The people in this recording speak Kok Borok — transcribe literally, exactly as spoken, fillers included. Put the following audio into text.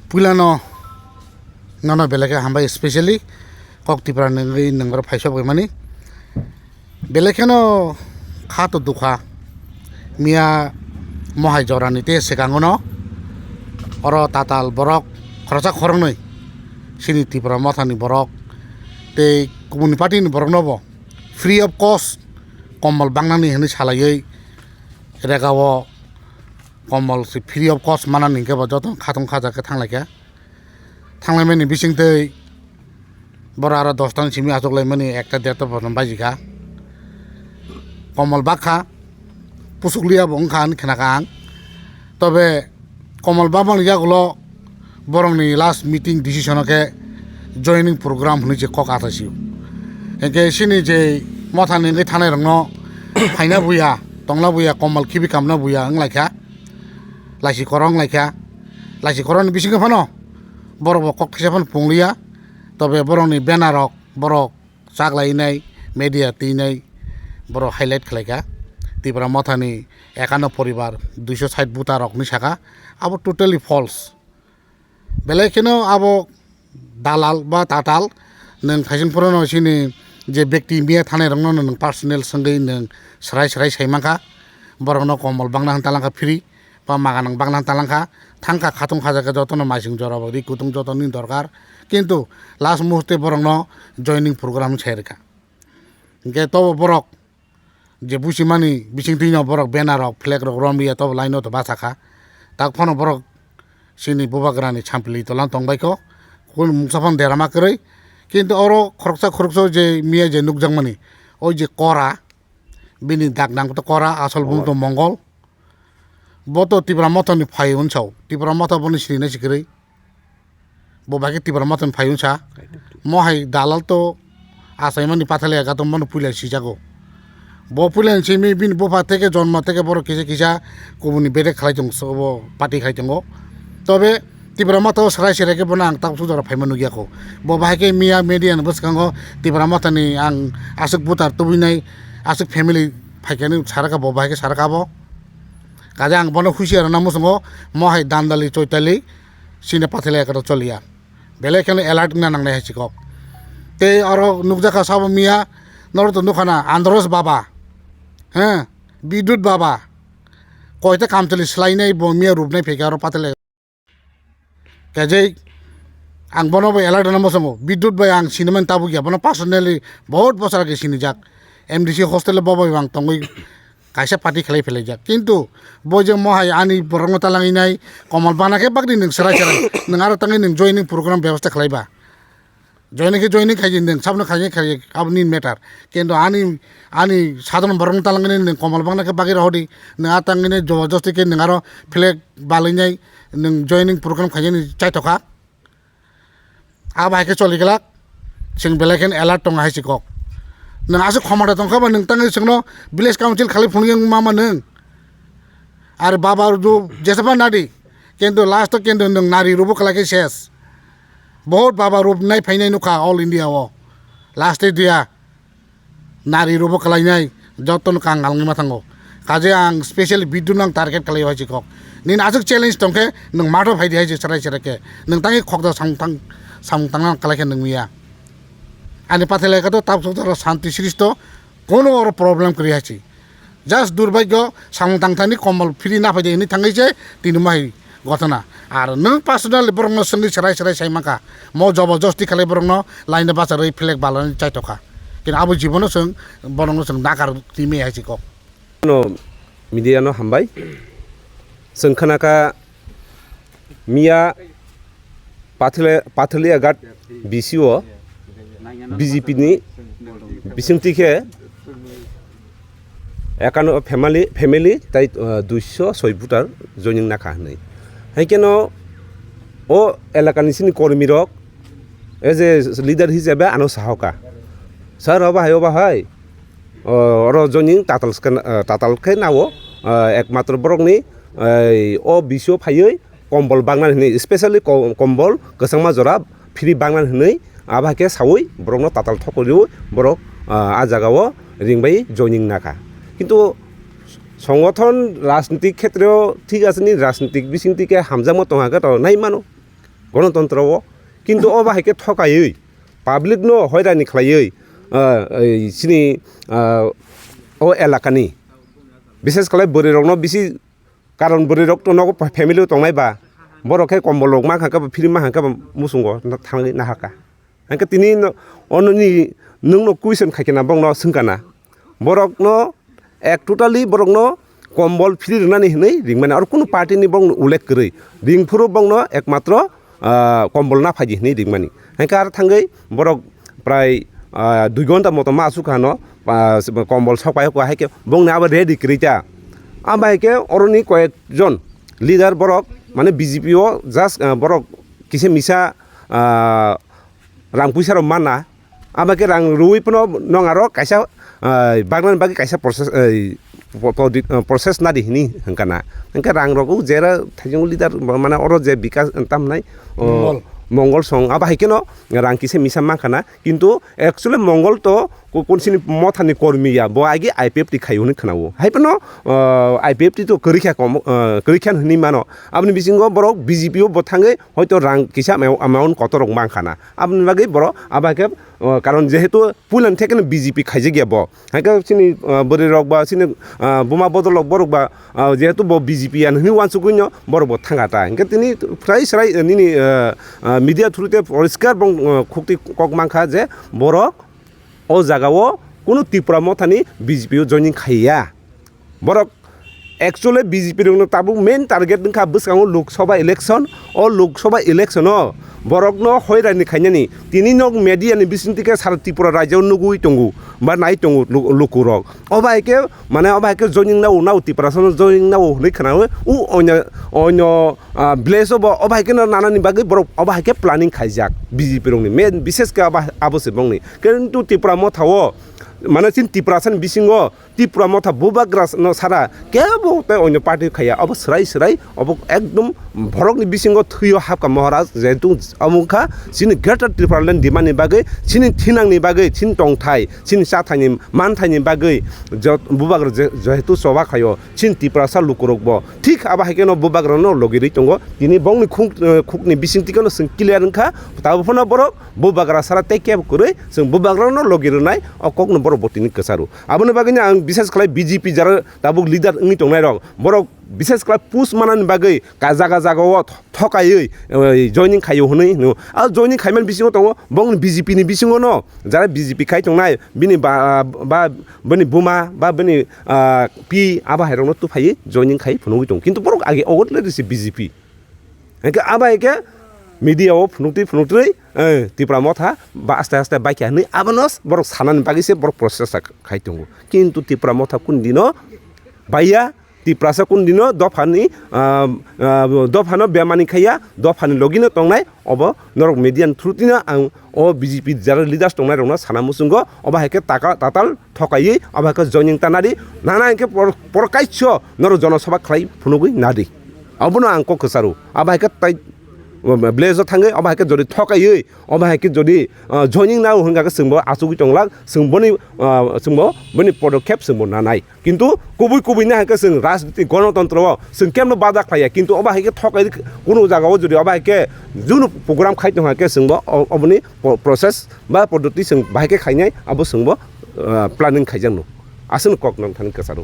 Puilano nono belai khe hambai, specially kok Tipra nungwi nungro phaisok bai mani. Belai kheno kha to dukha. Miya mohai jorani te swkangono oro tatal borok khoroksa khoroknwi chini Tipra mothani borok tei kubuni party ni borokno bo free of cost komol bangnani hwnwi salaiwi rega o komol se free of cost manani hinkhe bo joto khatung khaja khe thanglaikha. Thanglaimani bisingtwi borok aro dosta ni simi achuklaimani ekta derta bochor baijikha. Komol bakha, pusukliya bo wngkha hinwi khnakha ang. Tobe komol bakmani yagulo borokni last meeting decision o khe joining program hwnwi se kok athasio. Hinkhe chini je mothani wngwi thanai rokno phaina buya, tongna buya, komol khibi kamna buya wnglaikha. Laisi korong wnglaikha. Laisi korongni bisingo phano borok bo kok kisa phano pungliya. Tobe borokni banner rok borok chaklainai, media twinai borok highlight khlaikha. Tipra mothani ekano poribar duiso sait buta rokni saka. Abo totally false. Belai kheno abo dalal ba tatal, nwng thaising phorono chini je bekti miya thanai rokno nwng personal swngwi nwng srai srai sai mankha, borokno komol bangna hwn talangkha free, ba maganang bangna hwn talangkha, thangkha khatung khajakhe jotono maising jora bo ri kutung joto nini dorkar, kintu last muhurte borokno joining program sai rwkha. Hinkhe tobo borok je buchimani bisingtwino borok banner rok, flag rok romliya tobo line o to bachakha. Tak phano borok chini bubagrani sampli tola tongbaikho. Kun mungsa phano derama kwrwi. Kintu oro khoroksa khoroksa je miya je nukjakmani, o je kora, bini dak nang to kora, asol bumung to mongol. Bo to Tipra mothani phai unsao. Tipra motha boni sini nai sikwrwi. Bo bai khe Tipra mothani phai unsa. Mo hai dalal to achaimani pathale aga to mono puila sijago. Bo puila simi bini bupha teke jonmo teke borok kisa kisa kubuni bedek khlai tongo, so bo party khai tongo. Tobe Tipra motha o srai srai khe bono ang tak sujaro phaima nukya kho. Bo bai khe miya media ni bwskango Tipra mothani ang aswk butar tubui nai, aswk family phaikani saraka bo bai khe saraka bo. Kaje ang bono husiar rwna muchungo, mo hai dandali choitali sini pathele ekoro choliya. Belai kheno alert wngna nangnai hai chikok. Tei oro nukjakha sabo miya, norok to nukhana Andros baba, he, Bidut baba, koita kamchwlwi swlainai bo miya rupnai phaikha oro pathele. Kajai ang bono bai alert rwna muchungo, Bidut bai ang sinimani tabuk ya, bono personally bahut bosor age sinijak. M D C hostel o bo bai ang tongwi kaisa party khlai phelaijak. Kintu bo je mohai ani borokno talangwi nai, komol bana khe bagdi nwng swrai swrai. Nwng aro tangwi nwng joining program bebosta khlaiba. Joining khe joining khaidi nwng sabno khaidi khaidi aboni matter. Kintu ani, ani sadharon borokno talangwi nai nwng komol bana khe bagwi rohordi. Nwng a tangwi nai jobojosti khe nwng aro flag balwi nai nwng joining program khaidi chaithokha. Abo hai khe choli glak, chwng belai kheno alert tongo hai se kok. Nwng aswk khomota tongkha ba nwng tangwi chwngno village council khalai phunukya wngma ma nwng. Ar baba rw jesa pha nadi, kintu last o kintu nwng nari rwbo kwlai khe ses. Bahut baba rw nai phainai nukha all India o. Last e dia. Nari rwbo kwlainai, jotono kangal wngwi ma thango. Kaje ang specially Bidut no ang target khlai hai chikok. Nini aswk challenge tongkhe nwng matho phaidi hai se chwrai chwrai khe. Nwng tangwi khokda samung tang, samung tangna kwlai khe nwng ya. Ani pathele khe to tabuk tabuk santi sristo, kono oro problem kwrwi hai se. Just durbhagyo samung tangthani kombol free na phaidi hwnwi thangwi se tini mo hai. Gotona. Ar nwng personally borokno swngwi swrai swrai sai mankha. Mo jobo josti khalai borokno laino bacharwi flag balani chaitokha. Kini abo jibono chwng borokno chwng nakar timi hai chikok. No media no hambai. Chwng khanakha miya Pathale-, Pathaliya Ghat B C O B J P ni bisingtwi khe ekano family, family tai, uh, duiso soi voter joining nakha hinwi. Hai keno o elakani sini kormi rok as a leader hisabe ano sahoka. Sir, oba hai, oba hai. O, oro joining tatal skena, uh, tatal khe nao, uh, ekmatro borokni, uh, o B C O phaiwi kombol bagna hinwi, specially ko-, kombol kwchangma jora free bagna hinwi, abo hai khe saui borokno tatal thok rwi borok, ah, ah jagao ring bai joining nakha. Kintu songothon rajnitik khetreo thik asini rajnitik bisingtwi khe hamjakma tongkha khe to nai mano. Gonotontro o. Kintu o bahai khe thokaiwi, public no hoirani khlaiwi, ah, ei chini, ah, o elakani, bishes khlai bwrwi rokno bisi, karon bwrwi rok to nogo family o tongnai ba, borok khe kombol rok ma kha khe ba, free ma kha khe ba, muchungo thangwi nahaka. Hingke tini no, ono ni nwng no question khai khe na bong no swng kana. Borok no ek totally borok no kombol free rwnani hinwi ring mani. Aro kunu party ni bong no ullek kwrwi. Ring phuru bong no ekmatro, ah, kombol na phaidi hinwi ring mani. Hingke aro thangwi borok prai, ah, dui gonta moto ma asuk hano, ah, kombol sok pai ko hai khe bong ni abo ready kwrwi ta. Abo hai khe oro ni koyek jon leader borok mane B J P o just, ah, borok kisa misa, ah, rang puisa rok mana, abo khe rang rwui phano nwng aro kaisa, ah, bagnani bagwi kaisa process, eh, po-, po-, di-, ah, process nadi hini hwnkha na. Hwnkhe rang rok o jera thaijakgo leader mane oro je bikas tamnai, o, Mongol. Mongol song abo hai kheno rang kisa misa mankha na, kintu actually Mongol to ko-, konsini mothani kormi ya, bo agi I P F T khai hwnwi khwnao. Hai phano, ah, I P F T to kwrwi kha kom, ah, kwrwi kha hwnwi mano. Aboni bisingo borok B J P o bo thangwi hoito rang kisa amou-, amount kotor rok mankha na. Aboni bagwi borok abo hai khe, o, karon jehetu puilani thekeno B J P khaijak ya bo. Hai khe chini, o, bwrwi rok ba chini, o, buma bodol rok borok ba, o, jehetu bo B J P ya hinwi uansugwi no borok bo thanga ta. Hingkhe tini phrai srai, o, nini, o, o, media through te poriskar bong, o, khukti kok mankha je borok o jaga o kunu Tipra mothani B J P o joining khaiya. Borok actually B J P rokno tabuk main target wngkha bwskango Lok Sabha election. O Lok Sabha election o borokno hoirani khainani tini nog media ni bisingtwi khe sara Tripura rajyo nugwi tongo ba nai tongo lu-, lukurok. O bai khe mane o bai khe joining nao nao Tiprasa no joining nao hwnwi khwnawi u onyo, onyo, ah, village o bo o bai khe no nanani bagwi borok o bai khe planning khaijak B J P rokni main bishes khe abo, abo se bongni. Kintu Tipra motha o mane chini Tiprasa ni bisingo Tipra motha bubagra no sara kebo tei onyo party khaiya. Obo swrai swrai, obo ekdom borokni bisingo thwio hapkha Maharaj, jehetu omo wngkha chini Greater Tipraland demand ni bagwi, chini thinangni bagwi, chini tongthai, chini chathaini manthaini bagwi jot-, bubagra je-, jehetu choba khaio, chini Tiprasa lukurokbo thik abo hai kheno bubagrano logirwi tongo. Tini bongni khuk-, khukni bisingtwi kheno chwng clear wngkha, tabuk phano borok bubagra sara tei kebo kwrwi chwng bubagrano logi rwnai, o kokno borok bo tini kwcharo. Aboni bagwino ang bishes khlai B J P jara tabuk leader wngwi tongnai rok, borok bishes khlai push manani bagwi ka jaga jaga o th-, thokaiwi, eh, joining khaio hwnwi hino. A joining khaimani bisingo tongo bongni B J P ni bisingo no, jara B J P khai tongnai, bini ba, ba, bini buma, ba bini, ah, pi, abo hai rokno tuphaiwi joining khai phunugwi tongo. Kintu borok age ogot le risi B J P. Hingke abo hai khe media o phunukti phunukti, eh, Tipra motha ba aste aste baikha hinwi abono borok sanani bagwi se borok process khai tongo. Kintu Tipra motha kunu dino baiya, Tiprasa kunu dino dophani, ah, ah, dophano bemani khaiya, dophani logino tongnai, obo norok media ni through tino ang o B J P jara leaders tongnai rokno sana muchungo, obo hai khe taka-, tatal thokaiwi abo hai khe joining ta nadi, nana hingke por-, por kaiso norok jonosabha khlai phunugwi nadi. Abono ang kok kwcharo. Abo hai khe tai village o thangwi abo hai khe jodi thokaiwi, abo hai khe jodi, ah, joining nao hwnkha khe chwngbo achugwi tonglak, chwng boni, ah, chwngbo boni podokhep chwngbo nanai. Kintu kubui kubui na hai khe chwng rajniti gonotontro o chwng kemno bada khlaiya, kintu abo hai khe thokai kunu jaga o jodi abo hai khe junu program khai tongkha khe chwngbo o-, oboni po-, process ba poddoti chwng bahai khe khainai, abo chwngbo, ah, planning khaijakno. Aswkno kok nang thani kwcharo.